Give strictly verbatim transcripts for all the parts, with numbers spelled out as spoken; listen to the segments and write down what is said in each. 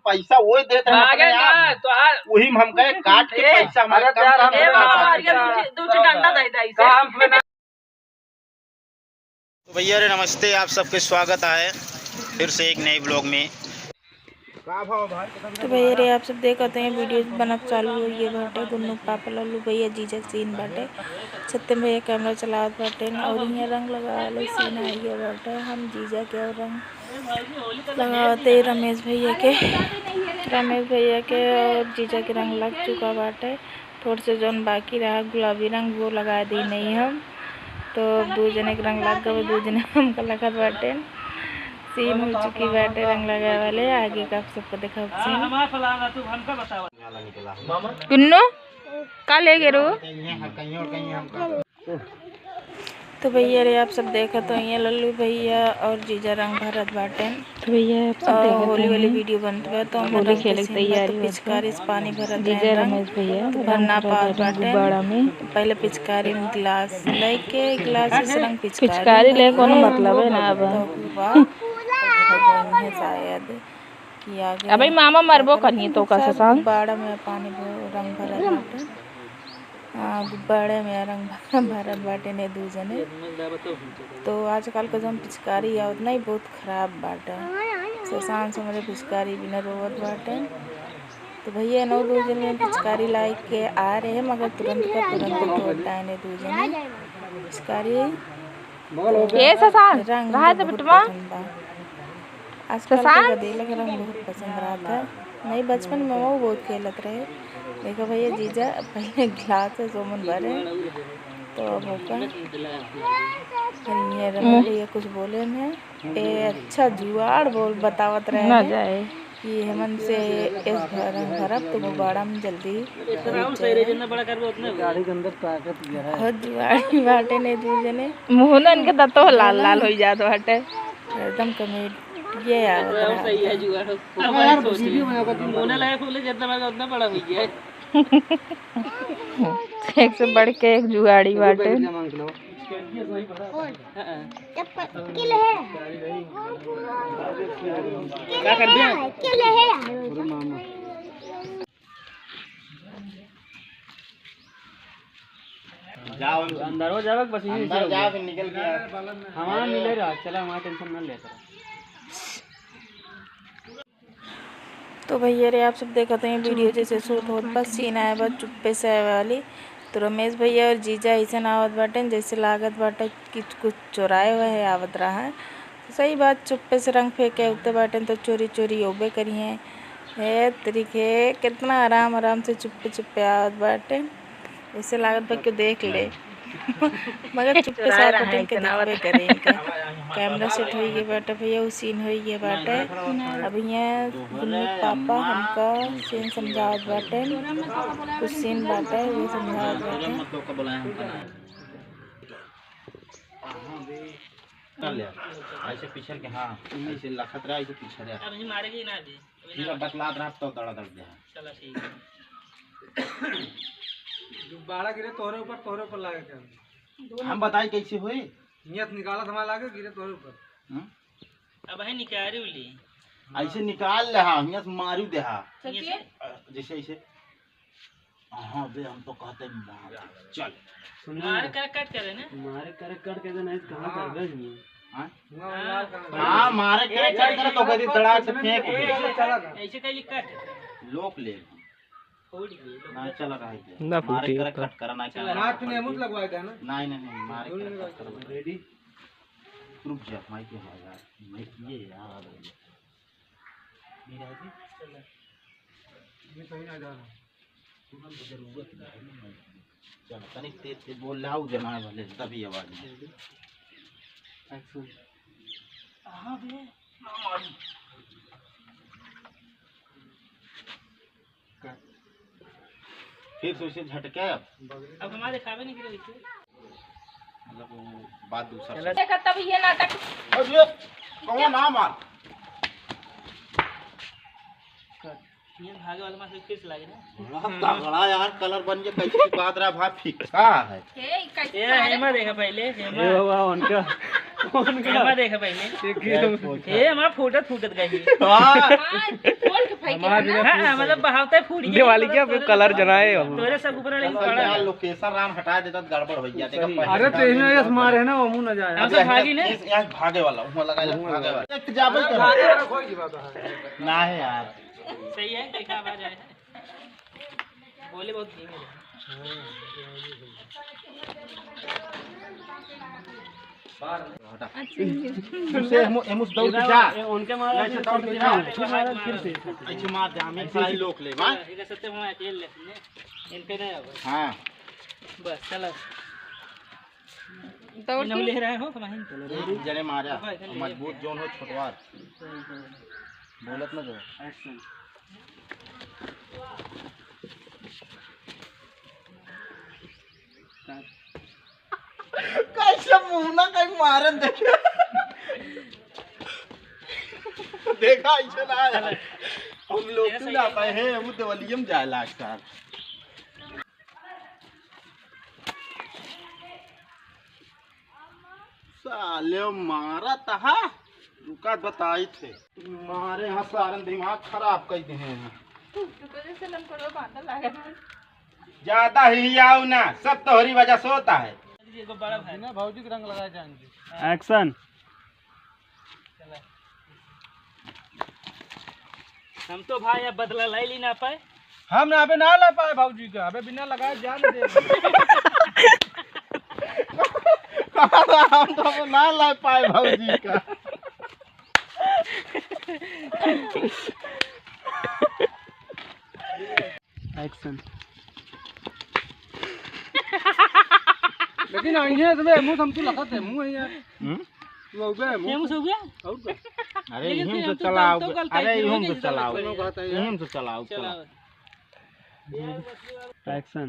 पैसा वो देत है अपने आप। वही में हम कहे काट के ए, पैसा हमारे अरे काम यार, काम ए, करना बाबा, पड़ता है। दू, दू डंडा दे दे इसे। काम पे ना। तो भैया रे नमस्ते, आप सबके स्वागत है फिर से एक नए ब्लॉग में। तो भैया रे आप सब देखत हैं वीडियो बनत चालू होइ गए बाटे। दुन्नू पापा लल्लू भैया जीजा के सीन बाटे। सत्यम भैया कैमरा चलावत बाटे न और इहाँ रंग लगावे वाले सीन आइ गए बाटे। हम जीजा के और रंग लगावत है रमेश भैया के, रमेश भैया के और जीजा के रंग लग चुका बाटे। थोड़ से जौन बाकी रहा गुलाबी रंग वो लगा दी नहीं हम। तो अब दू जने के रंग लग गए, दू जने हमका लगत बाटे। सीन हो चुकी बाटे रंग लगावे वाले। आगे का आप सबको देखब सीन। गुन्नू का ले गेरू? तो भैया रे आप सब देखत हो ये लल्लू भैया और जीजा रंग भरत बाटेन। तो भैया आप सब और देखत होली वाली हैं। वीडियो बनत बा तो हम होली रंग के खेले के सीन में तो तैयारी होत बा। पिचकारी से पानी भरत जीजा हैं रंग। रमेश भैया तो रंग भरना भरत पावत बाटेन बाटेन। गुब्बारा में। पहले पिचकारी में गिलास लेके गिलास से रंग पिचकारी पिचकारी ले कोनो मतलब है ना अब। तो हुआ। तो भगवान है शायद कि आगे अबे मामा मरबो करिए तो का सब शशांक। गुब्बारा में पानी भर रंग भरत बाटेन। हाँ, गुब्बारे में रंग भरत बाटे ने दू जने। तो आजकल के जौन पिचकारी आवत ना, ई बहुत खराब बाटे। शशांक हमरे पिचकारी बिना रोवत बाटे। तो भैया नौ दू जने पिचकारी लाइके आ रहे हैं, मगर तुरंत का तुरंत तोड़ डाए ने दू जने पिचकारी। ए शशांक, रंग रहा तो बहुत बेटवा। पसंद बा। आजकल के शशांक? गदेला के रंग बहुत पसंद रहत है। नहीं, बचपन में वो बहुत खेलत रहे। देखो भैया, जीजा पहले गिलास से सोमन भरे, तो अब ओका। अरे ये रमन भैया कुछ बोले न। ए, अच्छा जुआड़ बोल बतावत रहे ना हैं। जाए। कि हमन से एस भर-, भरब तो गुब्बारा में जल्दी अरे, तो राउर सही रहे, जितना बड़ा करबे उतने हो। गाड़ी के अंदर ताकत गया है। बहुत जुआड़ी बाटे ने दू जने। मुँह ना इनके दत्तो लाल लाल होइ जात बाटे। एकदम कॉमेडी आवत राउर रहा सही है था। जुआड़। अब यार, हमारी सोच वीडियो है। बनाओ, तुम मोने लायक बोले, जितना बड़ा उतना बड़ा हो गया है। एक से बढ़ के एक जुआड़ी बाटे। हाँ। चप्पल, किल है। का कर दिया? किल है। अरे मामा। जाओ। अंदर हो जावे, बस यहीं से अंदर हो जाओ, गया। फिर निकल के आओ। हमारा मिले रहा, चला, हमारा टेंशन ना लेता। तो भैया रे, आप सब देखत हैं वीडियो जैसे शूट होत बा, सीन आए बा चुप्पे से आए वाली। तो रमेश भैया और जीजा ऐसे ना आवत बाटेन, जैसे लागत बाटे कि कुछ चोराए हुए है, आवत रहा है। तो सही बात, चुप्पे से रंग फेंके उते बाटेन, तो चोरी चोरी ओबे करिहें। हे तरीके, कितना आराम आराम से चुप्पे चुप्पे आवत बाटेन। ऐसे लागत बा कि देख ले। मगर चुप्पे से चुरा रहा है, कटिंग के इतना देखबे करे इनका। कैमरा सेट होइ गए बाटे भैया, उ सीन होइ गए बाटे। अब यहाँ गुन्नी पापा हमका सीन समझावत बाटे, कुछ सीन बाटे, ये समझावत बाटे। कर ले। ऐसे पिछड़ के, हाँ, ऐसे लखत रहा, ऐसे पिछड़ रहा। अब ये मारेगी ना अभी। ठीक है, बतलात रहा, तो दौड़ा दौड़ दे। चलो, ठीक है। गुब्बारा गिरे तोहरे ऊपर, तोहरे ऊपर लागे के। हम बताई कैसे होई? नियत निकालत हमारा लागे, गिरे तोहरे ऊपर। हम्म? अब है निकारी उली। ऐसे निकाल ले, हाँ, हियाँ से मारू दे, हाँ। सच्ची? जैसे ऐसे। हाँ बे, हम तो कहते हैं, मार दे, चल। सुन ना। मारे करे कट करे ना। मारे करे कट करे ना, इस कहाँ हाँ। कर गए ये? हाँ? हाँ। हाँ, मारे करे कट करे तो कह दी, तड़ा से फेंक दे। ऐसे कह ली कट। लोक ले। फूट गई। ना, चला रहा है। ना मारे फूटी करे का। कट करा, ना चला चला। रहा। हाथ में मुझ लगवा देना। नहीं, नहीं, नहीं, मारे करे कट करा। रेडी? रुक जा, माइक लगा यार। माइक ये यार। ये सही ना जाना। तुरंत जरूरत नहीं है। चल, तनिक तेज तेज बोल, लाऊ जना भले, तभी आवाज में। एक्शन। हाँ बे। फिर से उसे झटके। अब हमारे खावे नहीं गिरे इसे। मतलब वो बात दूसरा। देखा तब ये नाटक। अरे, कौन नाम आ? ये भागे वाला मार फिर से लागे ना। बड़ा तगड़ा यार, कलर बन के कैसे बात रहा भाई, फिक्का है। ए, कैसे ए, हेमा देखा पहले, हेमा। ए, हुआ उनका, उनका। हेमा देखा पहले। एक ही ए, हमारा फूटत फूटत गई। हाँ। हाँ, खोल के हमारा बिना हाँ, हाँ, मतलब बहावते फूट गई। दिवाली के आप कलर जनाए हो। तोरे सब ऊपर वाले पड़ा है। लोकेशन राम हटा देता तो गड़बड़ हो गया। देखो, सही। अरे, तो इन्हें यस मारे है ना, वो मुंह न जाए। हम तो भागी ने। इस, यहाँ भागे वाला, वहाँ लगा ले, वहाँ भागे लगा। वाला। एक जाबे करो। ना है यार। सही है, देखा आवाज आया है। बोले बहुत धीमे। हटा। अच्छा, ये। तुमसे एमो-, एमुस दौड़ के जा। उनके मारा ऐसे दौड़ के जा। फिर से। ऐसे मार दे, हमें ऐसे सारे ही। लोग ले, मार। इधर से तो हम अकेले ले। इनके नहीं आवे। हाँ। बस, चलो। दौड़ इन्हें के। ले रहे हो, तो वहीं चलो। एक जने मारा, ऊपर इधर ले मजबूत जाओ। जोन हो, छोटवार। बोलत ना जो। Action। कैसे मुंह ना कहीं मारन देखे। देखा, ऐसे ना आया। हम लोग क्यों ना पाए हैं, वो देवलियम जाए लागता। साले मारा तहा, रुका बताई थे। मारे यहाँ सारन दिमाग खराब कर दे हैं। तू तो जैसे लंगड़ो बांधल लागत है। ज्यादा ही आओ ना, सब तोहरी वजह से होता है। ये को बड़ा भाई। बिना भौजी के रंग लगाए जाएंगे। Action। हम तो भाई अब बदला ले ली ना पाए। हम ना अबे ना ले पाए भौजी का, अबे बिना लगाए जान दे। हम तो अबे ना ले पाए भौजी का। Action। लेकिन आइए इसमें मुंह हम तो लगत है, मुंह है यार। हम्म? तू हो गया, मुंह ये मुंह से हो गया? और क्या? अरे लेकिन इहम फिर से हम तो चलाओ, तब तो गलत अरे है, इहम से लेकिन चलाओ, चलाओ। इहम से चलाओ, चलाओ। चलाओ। Action।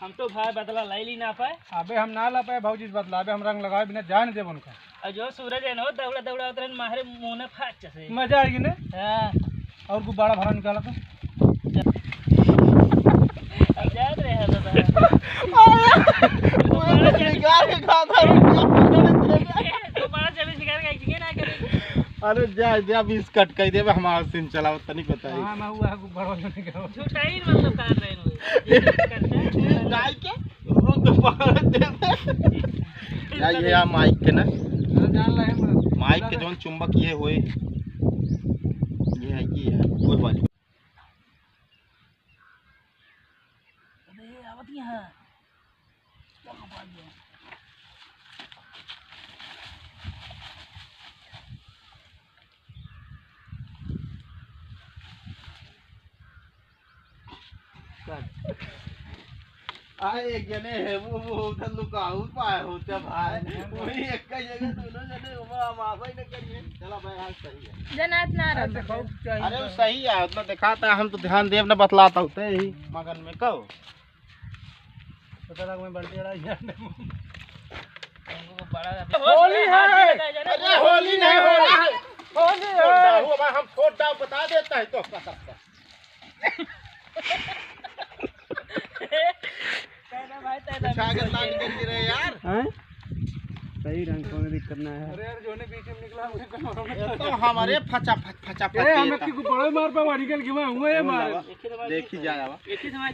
हम तो भाई बदला ले ली ना पाए। अबे हम ना ला पाए भौजी से बदला, अबे हम रंग लगाए बिना जान देब उनका। और जो सूरज है ना, दौड़ा दौड़ा उतरे मारे मुंह में फाच से। मजा आएगी ना? हाँ। और गुब्बारा भरा निकाला था। अब जात रहे हैं दादा। निकाल के कहा था, रुक जा। गुब्बारा चले निकाल के ये ना करेंगे। अरे जा, जा, बीस कट कर देबे, हमारा सीन चलाओ, तनी बताई। हाँ, मैं हुआ है गुब्बारा लेने गया। झूठा ही मतलब कर रहे हो। ये करते हैं। ये गाय के रोज दोपहर देबे। या ये आ माइक के ना। हाँ, जान रहे हैं, मैं माइक के जौन चुंबक ये होए। ये है कि है, कोई वाली। अरे, आवत यहाँ। आए एक जने है, वो, वो उधर लुकाऊ पाए होते भाई, वही एक का जगह दोनों जने, वो हम आप ही न करिए। चला भाई, आज सही है। जनात ना रहा। अरे, वो सही है, उतना दिखाता है, हम तो ध्यान देव न बतलाता होते ही मगन में कहो। पता लग में बल्टी अड़ा गया। होली है। अरे होली नहीं हो रहा है। होली है। फोड़ डाल, वो हमारा हम फोड़ डाल बता देता है तो। छागल ना निकल के रहे यार। हैं? सही रंग, कौनो दिक्कत ना है। अरे यार, जो ने बीच में निकला, मुझे कौनो ये तो हमारे फचा फच, फचा फच ए, हम देता। इसकी गुब्बारा मार पावा, निकल के मैं हुआ ये मार। देखी जाए अब।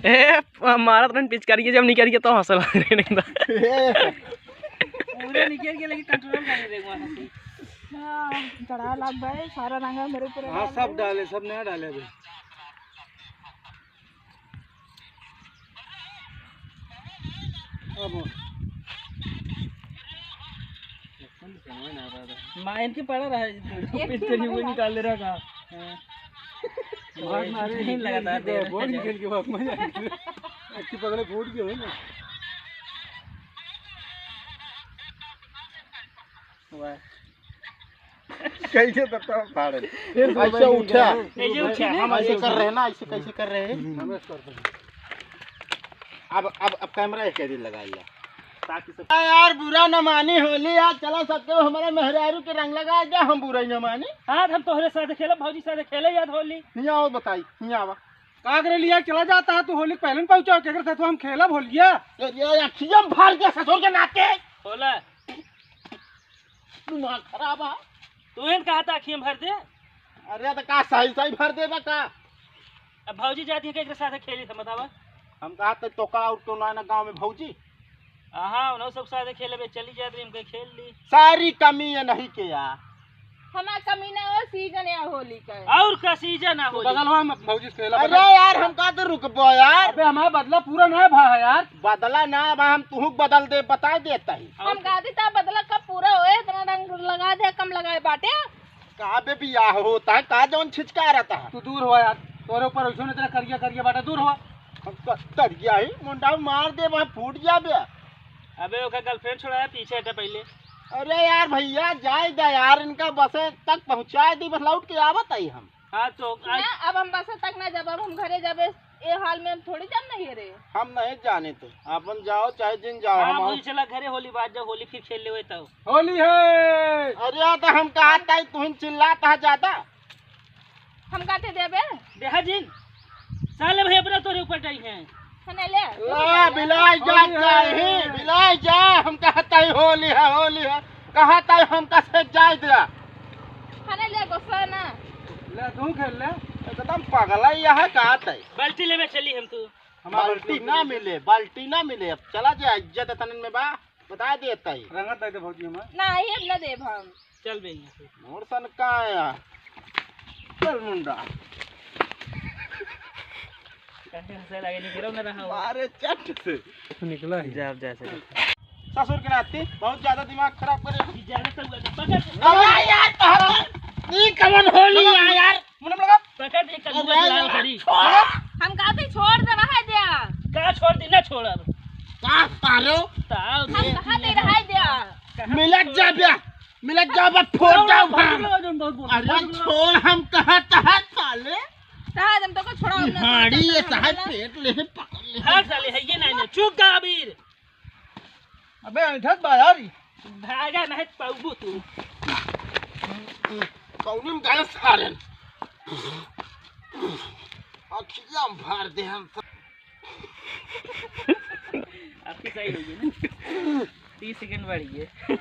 ए, मारत रहन पिचकारी के, जब निकल के तो हंसल रहे नहीं था। पूरे निकल के, लेकिन control कर रहे वहाँ से। हाँ, चढ़ा लाग भाई, सारा रंगा मेरे ऊपर हाँ, डाल सब दे। डाले, सब नया डाले अभी। अब माँ इनके पड़ा रहा है, एक पिच दिन करिए, वो पड़ा निकाल ले रहा था। हाँ। मार मारे, नहीं लगातार दे रहा है। बहुत निकल के बाप मजा आ गया। अच्छी पकड़े, फूट गए ना। वाह। कैसे तब तक फाड़े? फिर से ऐसे बैठ उठा। गया। ऐसे उठा ना, हम ऐसे कर रहे हैं ना, ऐसे कैसे कर रहे हैं? हम्म। हम ऐसे करते हैं। अब, अब, अब कैमरा एक दिन लगा लिया। ताकि सब आ यार, बुरा न मानी, होली यार, चला सबके हमारे मेहरारू के रंग लगा दे, हम बुरा ही न मानी। आज हम तोहरे साथे खेलब, भौजी साथे खेले याद होली। हियाँ आओ बताई, हियाँ आवा। का करे लिया, चला जाता है, तू होली पहले न पहुँचा, केकर साथ हम खेलब होलिया। ये, ये अखिया में भर के ससुर के नाते। होला। दिमाग खराब है। तू एन कहा था अखिया में भर दे। अरे तो का सही सही भर देबा का? अब भौजी जाती है, केकरे साथे खेली था बतावा? हम कहा तो तोका और तो ना, ना गाँव में भौजी। हाँ, उन्हों सब साथे खेले बे, चली जात रही, हमके खेल ली। सारी कमी ये नहीं के यार। हमार कमी ना हो, सीजन या होली का है। और का सीजन है तू होली? बगलवा में भौजी से खेला अरे बगल। यार, हम का तो रुकबो यार। अबे हमारा बदला पूरा ना भा है यार। बदला ना भा, हम तुहू बदल दे, बता देता ही। हम कहा दी ता बदला कब पूरा होए, इतना रंग लगा दे, कम लगाए बाटे। का बे बियाह होता है, का जौन छिचका रहता है? तू दूर हो यार, तोरे ऊपर वैसे ने तेरा करिया करिया बाटे, दूर हो। हम क-, करिया ही मुंडा मार दे, वहाँ फूट जाबे। अबे ओका गर्लफ्रेंड छोड़ा है, पीछे हटा पहले। अरे यार भैया, जाए दे यार, इनका बसे तक पहुँचाए दी, बस लौट के आवत आई हम। हाँ तो आज ना, अब हम बसे तक ना जब, अब हम घरे जाबे, ए हाल में हम थोड़ी जान नहीं रे। हम नहीं जाने तो, अपन जाओ चाहे जिन जाओ, हाँ, हम भौजी चला घरे, होली बाद जब होली फिर खेल लेवे तब। होली है। अरे तो हम कहा था, तुम चिल्लाता है ज्यादा। हम काटे देबे? देहा जिन। साले भाई अपना तोरे ऊपर जाई हैं। हने ले। ला, बिलाई जाए, होली है। जाए ही, बिलाई जाए, हम कहता ही होली है, होली है। कहता ही हम कसे जाए दिया। हने ले गुस्सा ना। ले, तू खेल ले। एकदम पगला ही है, कहता ही। बाल्टी लेवे चली हम तू। हमार बाल्टी बाल्टी ना मिले, बाल्टी ना मिले। अब चला जाए, इज्जत तनन में बा, बता देता ही। रंगत दे दे भौजी हमार। ना, ये ना देब हम। चल बे यहाँ से। मोर सन का आया? चल मुंडा। काहे हंसे लगे, निकलो ना रहा हो। मारे चट से। निकला है। जा, जा से। ससुर के नाती बहुत ज्यादा दिमाग खराब करे। ई ज्यादा सब पकड़। अबे यार, तोहरा ई कमन होली है यार? मुंह में लगा। पकड़ दे, कद्दू अरे लाल यार, करी। छोड़। हम कहते छोड़ दे, रहा दे। का छोड़ दी, ना छोड़ब। का पारो? ताव हम दे। कहा दे, रहा दे। कहाँ मिलत छोड़ जा दे? बे। मिलत जाबा, फोड़ दे, डाल भाग। बहुत बोल, बहुत बोल, अरे बहुत बोल। छोड़, हम कहा तहा साले। कहा हम तो को छोड़ा, हमने हाड़ी ये छोड़ा, साहब छोड़ा। पेट ले पकड़ ले। हाँ साले, है ये ना, ना। चुप का अबीर। अबे ऐठत बा यार। भागा नहीं पाउबू तू। कौन गए सारे? अखिया भर दे हम। आपकी सही होगी ना? तीस सेकंड बढ़ गए।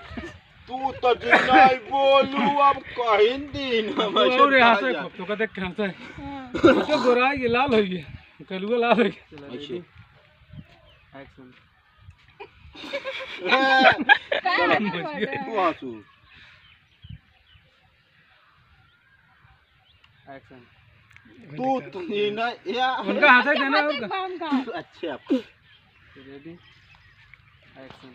तू तो जितना ही बोलू, अब कहीं दिन हम तू ऐसे और यहाँ खा से जा। तो का देख के हंसे। हाँ। तो गोराई ये लाल हो गया, कलुआ लाल हो गया। चलो, अच्छा। Ready? Action। का चलो, है ना तू हंसू। Action। तू तो ये ना, या उनका हंसे देना, उनका। अच्छा। Ready? Action।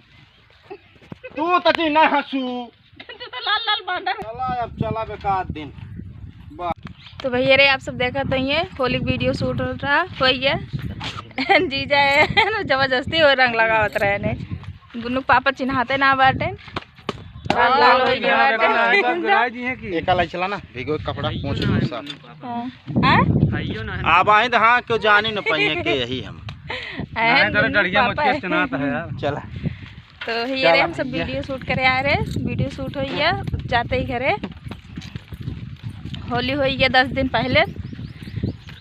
तू तो जी ना हंसू। तू तो लाल लाल बांधा। चला अब, चला बेकार दिन। बा- तो भैया रे, आप सब देखत होइए, होली के video shoot हो रहा, होइए। जीजा है, जबरदस्ती हो रंग लगावत रहे ने। दुनू पापा चिन्हाते ना बाटे। लाल लाल हो गया बाटे। एका लाई चला ना, भिगो कपड़ा, पोंछ लो साफ। हाँ। आय? आब आए तो हाँ, क्यों जाने न पाइए के यही हम। आय, नहीं, तेरे दुनू डढ़िया पापा मत है। के सुनाता है यार। चला। तो ये चला रे, हम सब भैया। Video shoot करे आए रहे, video shoot हो गया, जाते ही घरे। होली हो गया दस दिन पहले,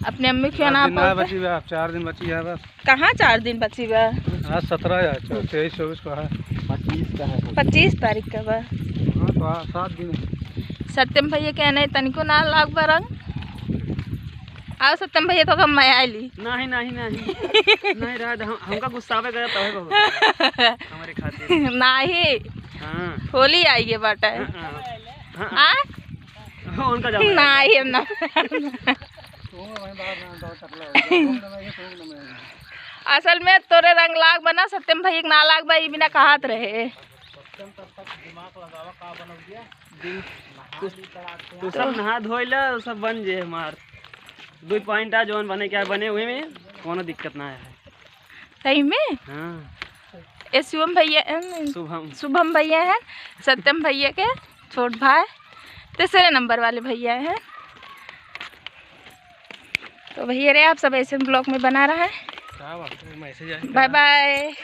अपने अम्मी के दस ना दिन ना पहुंचे। बची बा, चार दिन बची है बस। कहाँ चार दिन बची बा? आज सतरह है, चौ-, तेईस, चौबीस का है। पच्चीस का है। पच्चीस तारीख का बा। हाँ, तो आज सात दिन है। सत्यम भैया के नहीं तनिको ना लाग बा रंग। आओ सत्यम भैया, तो हम मैं आइली। नहीं, नहीं, नहीं। नहीं रहा, हम, हमका गुस्सावे गया तबे बहुत। हमारे खातिर। नहीं। हाँ। होली आई है बाटे। हाँ, हाँ, हाँ। आ? हाँ, उनका जाओ। नहीं, हम ना। असल में तोरे रंग लाग बना, सत्यम भैया के ना लाग बा, ई बिना कहत रहे। तू, तू सब नहा धोइला, सब बन जे हमार। दो point आ जवन बने क्या बने हुए में कोनो दिक्कत ना है। सही में? हाँ। ए शुभम भैया, एम, शुभम। शुभम भैया है, सत्यम भैया के छोट भाई, तीसरे नंबर वाले भैया हैं। तो भैया रे, आप सब ऐसे vlog में बना रहा है। का बात है, message आया। Bye bye।